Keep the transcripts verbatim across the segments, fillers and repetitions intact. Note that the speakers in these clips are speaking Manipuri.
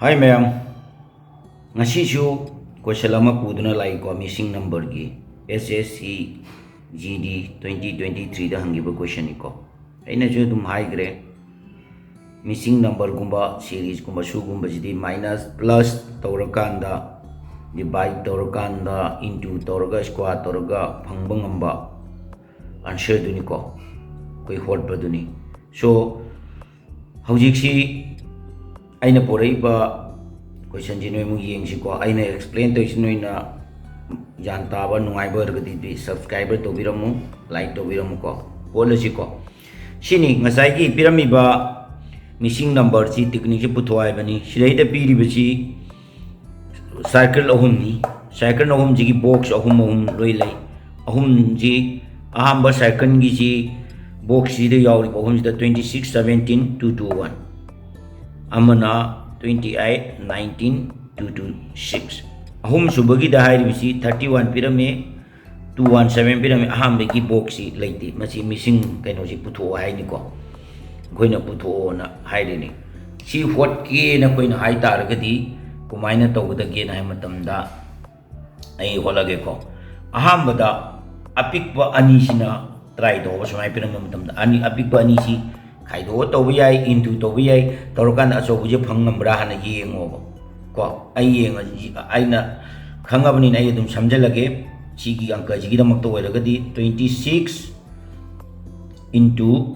Hi ꯃꯌꯥꯝ, ꯉꯁꯤꯁꯨ question ꯑꯃ ꯄꯨꯗꯨꯅ ꯂꯥꯛꯏꯀꯣ, missing numberꯒꯤ꯫ S S C G D twenty twenty-threeꯗ ꯍꯪꯈꯤꯕ questionꯅꯤꯀꯣ꯫ ꯑꯩꯅꯁꯨ ꯑꯗꯨꯝ ꯍꯥꯏꯈ꯭ꯔꯦ, missing numberꯒꯨꯝꯕ seriesꯒꯨꯝꯕ ꯁꯤꯒꯨꯝꯕꯁꯤꯗꯤ minus plus ꯇꯧꯔꯀꯥꯟꯗ, divide ꯇꯧꯔꯀꯥꯟꯗ, into ꯇꯧꯔꯒ, square ꯇꯧꯔꯒ ꯐꯪꯕ ꯉꯝꯕ answerꯗꯨꯅꯤꯀꯣ, ꯑꯩꯈꯣꯏ ꯍꯣꯠꯄꯗꯨꯅꯤ꯫ So ꯍꯧꯖꯤꯛꯁꯤ ꯑꯩꯅ ꯄꯨꯔꯛꯏꯕ questionꯁꯤ ꯅꯣꯏ ꯑꯃꯨꯛ ꯌꯦꯡꯁꯤꯀꯣ꯫ ꯑꯩꯅ explain ꯇꯧꯔꯤꯁꯤ ꯅꯣꯏꯅ ꯒ꯭ꯌꯥꯟ ꯇꯥꯕ ꯅꯨꯡꯉꯥꯏꯕ ꯑꯣꯏꯔꯒꯗꯤ subscribe ꯇꯧꯕꯤꯔꯝꯃꯨ, like ꯇꯧꯕꯤꯔꯝꯃꯨꯀꯣ꯫ ꯍꯣꯠꯂꯁꯤꯀꯣ꯫ ꯁꯤꯅꯤ ꯉꯁꯥꯏꯒꯤ ꯄꯤꯔꯝꯃꯤꯕ missing numberꯁꯤ, techniqueꯁꯤ ꯄꯨꯊꯣꯛ ꯍꯥꯏꯕꯅꯤ꯫ ꯁꯤꯗꯩꯗ ꯄꯤꯔꯤꯕꯁꯤ circle ꯑꯍꯨꯝꯅꯤ꯫ Circle ꯑꯍꯨꯝꯁꯤꯒꯤ box ꯑꯍꯨꯝ ꯑꯍꯨꯝ ꯂꯣꯏ ꯂꯩ꯫ ꯑꯍꯨꯝꯁꯤ, ꯑꯍꯥꯟꯕ circleꯒꯤꯁꯤ, boxꯁꯤꯗ ꯌꯥꯎꯔꯤꯕ ꯑꯍꯨꯝꯁꯤꯗ twenty six, seventeen, two two one, ꯑꯃꯅ twenty eight, nineteen, two two six꯫ ꯑꯍꯨꯝꯁꯨꯕꯒꯤꯗ ꯍꯥꯏꯔꯤꯕꯁꯤ thirty one ꯄꯤꯔꯝꯃꯤ, two one seven ꯄꯤꯔꯝꯃꯤ꯫ ꯑꯍꯥꯟꯕꯒꯤ boxꯁꯤ ꯂꯩꯇꯦ, ꯃꯁꯤ missing ꯀꯩꯅꯣꯁꯤ ꯄꯨꯊꯣꯛꯑꯣ ꯍꯥꯏꯅꯤꯀꯣ, ꯑꯩꯈꯣꯏꯅ ꯄꯨꯊꯣꯛꯑꯣꯅ ꯍꯥꯏꯔꯤꯅꯤ꯫ ꯁꯤ ꯍꯣꯠꯀꯦꯅ ꯑꯩꯈꯣꯏꯅ ꯍꯥꯏ ꯇꯥꯔꯒꯗꯤ ꯀꯃꯥꯏꯅ ꯇꯧꯒꯗꯒꯦꯅ ꯍꯥꯏꯕ ꯃꯇꯝꯗ, ꯑꯩ ꯍꯣꯠꯂꯒꯦꯀꯣ꯫ ꯑꯍꯥꯟꯕꯗ ꯑꯄꯤꯛꯄ ꯑꯅꯤꯁꯤꯅ try ꯇꯧꯕ, ꯁꯨꯃꯥꯏꯅ ꯄꯤꯔꯝꯕ ꯃꯇꯝꯗ ꯑꯅꯤ, ꯑꯄꯤꯛꯄ ꯑꯅꯤꯁꯤ ꯈꯥꯏꯗꯣꯛꯑ ꯇꯧꯕ ꯌꯥꯏ, into ꯇꯧꯕ ꯌꯥꯏ, ꯇꯧꯔꯀꯥꯟꯗ ꯑꯆꯧꯕꯁꯦ ꯐꯪ ꯉꯝꯕ꯭ꯔꯥ ꯍꯥꯟꯅ ꯌꯦꯡꯉꯣꯕ ꯀꯣ꯫ ꯑꯩ ꯌꯦꯡꯉ-, ꯑꯩꯅ ꯈꯪꯉꯕꯅꯤꯅ ꯑꯩ ꯑꯗꯨꯝ ꯁꯝꯖꯜꯂꯒꯦ꯫ ꯁꯤꯒꯤ ꯑꯪꯀꯁꯤꯒꯤꯗꯃꯛꯇ ꯑꯣꯏꯔꯒꯗꯤ twenty six into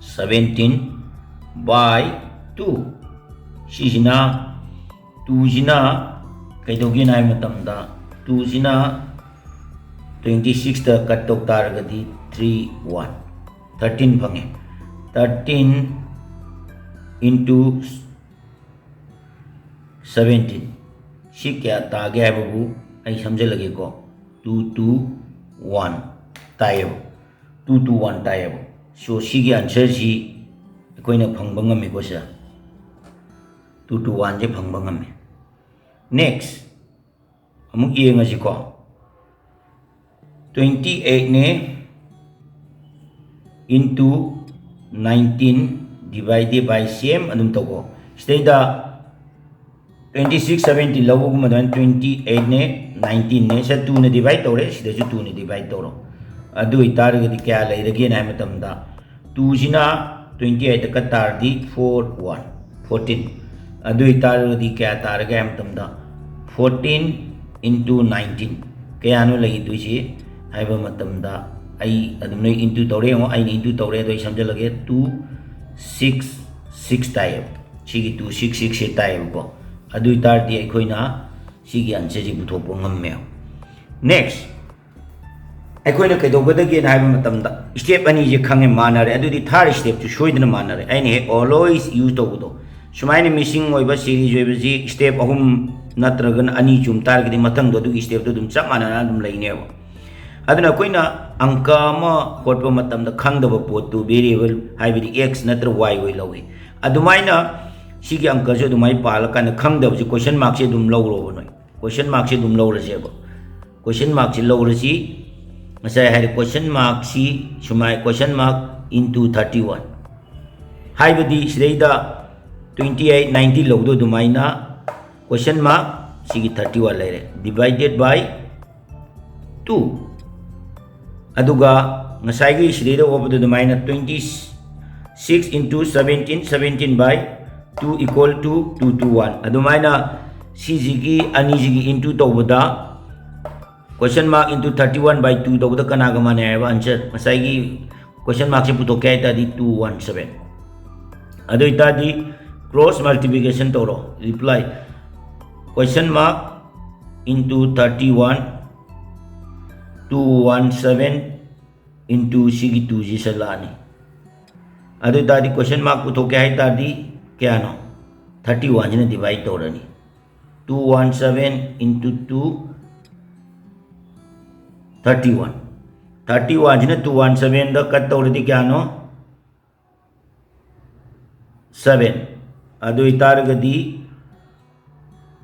seventeen by two, ꯁꯤꯁꯤꯅ, twoꯁꯤꯅ ꯀꯩꯗꯧꯒꯦꯅ ꯍꯥꯏꯕ ꯃꯇꯝꯗ, twoꯁꯤꯅ twenty sixꯇ cut ꯇꯧ ꯇꯥꯔꯒꯗꯤ three one, thirteen ꯐꯪꯉꯦ꯫ Thirteen into seventeen, ꯁꯤ ꯀꯌꯥ ꯇꯥꯒꯦ ꯍꯥꯏꯕꯕꯨ ꯑꯩ ꯁꯝꯖꯜꯂꯒꯦꯀꯣ꯫ Two two one ꯇꯥꯏꯌꯦꯕ꯫ Two two one ꯇꯥꯏꯌꯦꯕ꯫ So ꯁꯤꯒꯤ answerꯁꯤ ꯑꯩꯈꯣꯏꯅ ꯐꯪꯕ ꯉꯝꯃꯤꯀꯣ ꯁꯤꯗ꯫ Two two oneꯁꯦ ꯐꯪꯕ ꯉꯝꯃꯤ꯫ Next ꯑꯃꯨꯛ ꯌꯦꯡꯉꯁꯤꯀꯣ꯫ Twenty eightꯅꯦ into nineteen divided by, same ꯑꯗꯨꯝ ꯇꯧꯀꯣ꯫ ꯁꯤꯗꯩꯗ Twenty six seventeen ꯂꯧꯕꯒꯨꯝꯕ ꯑꯗꯨꯃꯥꯏꯅ twenty eight ꯅꯦ, nineteen ꯅꯦ, ꯁꯦ two ꯅ divide ꯇꯧꯔꯦ, ꯁꯤꯗꯁꯨ two ꯅ divide ꯇꯧꯔꯣ꯫ ꯑꯗꯨ ꯑꯣꯏꯇꯥꯔꯒꯗꯤ ꯀꯌꯥ ꯂꯩꯔꯒꯦꯅ ꯍꯥꯏꯕ ꯃꯇꯝꯗ, two ꯁꯤꯅ twenty eight ꯀꯠ ꯇꯥꯔꯗꯤ four one, fourteen꯫ ꯑꯗꯨ ꯑꯣꯏꯇꯥꯔꯒꯗꯤ ꯀꯌꯥ ꯇꯥꯔꯒꯦ ꯍꯥꯏꯕ ꯃꯇꯝꯗ, fourteen into nineteen꯫ ꯀꯌꯥꯅꯣ ꯂꯩꯗꯣꯏꯁꯤ ꯍꯥꯏꯕ ꯃꯇꯝꯗ, ꯑꯩ ꯑꯗꯨꯝ ꯅꯣꯏ into ꯇꯧꯔꯦ ꯌꯦꯡꯉꯣ, ꯑꯩꯅ into ꯇꯧꯔꯦ, ꯑꯗꯣ ꯑꯩ ꯁꯝꯖꯜꯂꯒꯦ, two six six ꯇꯥꯏꯌꯦꯕ꯫ ꯁꯤꯒꯤ two six six ꯁꯦ ꯇꯥꯏꯌꯦꯕꯀꯣ꯫ ꯑꯗꯨ ꯑꯣꯏꯇꯥꯔꯗꯤ ꯑꯩꯈꯣꯏꯅ ꯁꯤꯒꯤ answer ꯁꯤ ꯄꯨꯊꯣꯛꯄ ꯉꯝꯃꯦꯕ꯫ Next, ꯑꯩꯈꯣꯏꯅ ꯀꯩꯗꯧꯒꯗꯒꯦꯅ ꯍꯥꯏꯕ ꯃꯇꯝꯗ, step ꯑꯅꯤꯁꯦ ꯈꯪꯉꯦ, ꯃꯥꯟꯅꯔꯦ꯫ ꯑꯗꯨꯗꯤ third step ꯁꯨ ꯁꯣꯏꯗꯅ ꯃꯥꯟꯅꯔꯦ꯫ ꯑꯩꯅ ꯍꯦꯛ always use ꯇꯧꯕꯗꯣ, ꯁꯨꯃꯥꯏꯅ missing ꯑꯣꯏꯕ series ꯑꯣꯏꯕꯁꯤ step ꯑꯍꯨꯝ ꯅꯠꯇ꯭ꯔꯒꯅ ꯑꯅꯤ ꯆꯨꯝ ꯇꯥꯔꯒꯗꯤ, ꯃꯊꯪꯗꯣ ꯑꯗꯨꯒꯤ step ꯇꯣ ꯑꯗꯨꯝ ꯆꯞ ꯃꯥꯟꯅꯅ ꯑꯗꯨꯝ ꯂꯩꯅꯦꯕ꯫ ꯑꯗꯨꯅ ꯑꯩꯈꯣꯏꯅ ꯑꯪꯀ ꯑꯃ ꯍꯣꯠꯄ ꯃꯇꯝꯗ ꯈꯪꯗꯕ ꯄꯣꯠꯇꯨ variable, ꯍꯥꯏꯕꯗꯤ x ꯅꯠꯇ꯭ꯔ y ꯑꯣꯏ ꯂꯧꯏ꯫ ꯑꯗꯨꯃꯥꯏꯅ ꯁꯤꯒꯤ ꯑꯪꯀꯁꯨ ꯑꯗꯨꯃꯥꯏꯅ ꯄꯥꯜꯂꯀꯥꯟꯗ ꯈꯪꯗꯕꯁꯤ question mark ꯁꯦ ꯑꯗꯨꯝ ꯂꯧꯔꯣꯕ ꯅꯣꯏ꯫ Question mark ꯁꯦ ꯑꯗꯨꯝ ꯂꯧꯔꯁꯦꯕ꯫ Question mark ꯁꯤ ꯂꯧꯔꯁꯤ꯫ ꯉꯁꯥꯏ ꯍꯥꯏꯔꯦ, question mark ꯁꯤ ꯁꯨꯃꯥꯏ, question mark into thirty one꯫ ꯍꯥꯏꯕꯗꯤ ꯁꯤꯗꯩꯗ twenty eight, nineteen ꯂꯧꯗꯣ ꯑꯗꯨꯃꯥꯏꯅ question mark ꯁꯤꯒꯤ thirty one ꯂꯩꯔꯦ, divided by two꯫ ꯑꯗꯨꯒ ꯉꯁꯥꯏꯒꯤ ꯁꯤꯗꯩꯗ ꯍꯣꯠꯄꯗꯣ ꯑꯗꯨꯃꯥꯏꯅ twenty six into seventeen, seventeen by two equal to two two one꯫ ꯑꯗꯨꯃꯥꯏꯅ ꯁꯤꯁꯤꯒꯤ ꯑꯅꯤꯁꯤꯒꯤ into ꯇꯧꯕꯗ, question mark into thirty one by two ꯇꯧꯕꯗ ꯀꯅꯥꯒ ꯃꯥꯟꯅꯩ ꯍꯥꯏꯕ answer? ꯉꯁꯥꯏꯒꯤ question mark ꯁꯦ ꯄꯨꯊꯣꯛꯀꯦ ꯍꯥꯏ ꯇꯥꯔꯗꯤ two one seven꯫ ꯑꯗꯨ ꯑꯣꯏꯇꯥꯔꯗꯤ cross multiplication ꯇꯧꯔꯣ꯫ Reply, question mark into thirty one, two one seven into ꯁꯤꯒꯤ two ꯁꯤ ꯁꯠꯂꯛꯑꯅꯤ꯫ ꯑꯗꯨ ꯑꯣꯏ ꯇꯥꯔꯗꯤ question mark ꯄꯨꯊꯣꯛꯀꯦ ꯍꯥꯏ ꯇꯥꯔꯗꯤ ꯀꯌꯥꯅꯣ? Thirty one ꯁꯤꯅ divide ꯇꯧꯔꯅꯤ꯫ Two one seven into two, thirty one꯫ Thirty one ꯁꯤꯅ two one seven ꯗ cut ꯇꯧꯔꯗꯤ ꯀꯌꯥꯅꯣ? Seven꯫ ꯑꯗꯨ ꯑꯣꯏ ꯇꯥꯔꯒꯗꯤ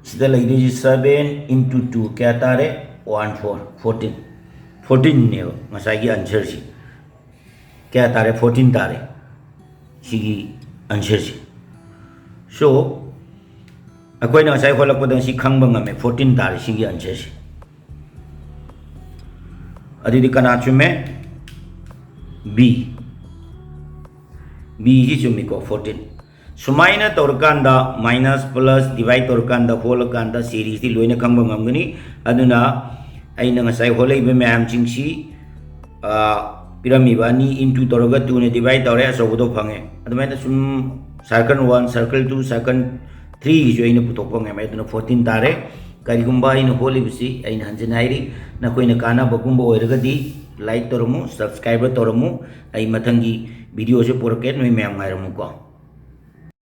ꯁꯤꯗ ꯂꯩꯗꯣꯏꯁꯤ seven into two ꯀꯌꯥ ꯇꯥꯔꯦ? One four, fourteen꯫ Fourteen ꯅꯦꯕ ꯉꯁꯥꯏꯒꯤ answer ꯁꯤ꯫ ꯀꯌꯥ ꯇꯥꯔꯦ? Fourteen ꯇꯥꯔꯦ ꯁꯤꯒꯤ answer ꯁꯤ꯫ So, ꯑꯩꯈꯣꯏꯅ ꯉꯁꯥꯏ ꯍꯣꯠꯂꯛꯄꯗ ꯁꯤ ꯈꯪꯕ ꯉꯝꯃꯦ, ꯐꯣꯔꯇꯤꯟ ꯇꯥꯔꯦ ꯁꯤꯒꯤ ꯑꯟꯁꯔꯁꯦ꯫ ꯑꯗꯨꯗꯤ ꯀꯅꯥ ꯆꯨꯝꯃꯦ? ꯕꯤ꯫ ꯕꯤꯁꯤ ꯆꯨꯝꯃꯤꯀꯣ, ꯐꯣꯔꯇꯤꯟ꯫ ꯁꯨꯃꯥꯏꯅ ꯇꯧꯔꯀꯥꯟꯗ, ꯃꯥꯏꯅꯁ ꯄ꯭ꯂꯁ ꯗꯤꯚꯥꯏꯠ ꯇꯧꯔꯀꯥꯟꯗ, ꯍꯣꯠꯂꯀꯥꯟꯗ ꯁꯦꯔꯤꯁꯇꯤ ꯂꯣꯏꯅ ꯈꯪꯕ ꯉꯝꯒꯅꯤ꯫ ꯑꯗꯨꯅ ꯑꯩꯅ ꯉꯁꯥꯏ ꯍꯣꯠꯂꯛꯏꯕ ꯃꯌꯥꯝꯁꯤꯡꯁꯤ, ꯑ, ꯄꯤꯔꯝꯃꯤꯕ ꯑꯅꯤ into ꯇꯧꯔꯒ ꯇꯨꯅ ꯗꯤꯚꯥꯏꯠ ꯇꯧꯔꯦ, ꯑꯆꯧꯕꯗꯣ ꯐꯪꯉꯦ꯫ ꯑꯗꯨꯃꯥꯏꯅ ꯁꯨꯝ circle one, circle two, circle threeꯒꯤꯁꯨ ꯑꯩꯅ ꯄꯨꯊꯣꯛꯄ ꯉꯝꯃꯦ꯫ ꯑꯗꯨꯅ ꯐꯣꯔꯇꯤꯟ ꯇꯥꯔꯦ꯫ ꯀꯔꯤꯒꯨꯝꯕ ꯑꯩꯅ ꯍꯣꯠꯂꯤꯕꯁꯤ, ꯑꯩꯅ ꯍꯟꯖꯤꯟ ꯍꯥꯏꯔꯤ, ꯅꯈꯣꯏꯅ ꯀꯥꯟꯅꯕꯒꯨꯝꯕ ꯑꯣꯏꯔꯒꯗꯤ like ꯇꯧꯔꯝꯃꯨ, subscribe ꯇꯧꯔꯝꯃꯨ꯫ ꯑꯩ ꯃꯊꯪꯒꯤ videoꯁꯨ ꯄꯨꯔꯛꯀꯦ, ꯅꯣꯏ ꯃꯌꯥꯝ ꯉꯥꯏꯔꯝꯃꯨꯀꯣ꯫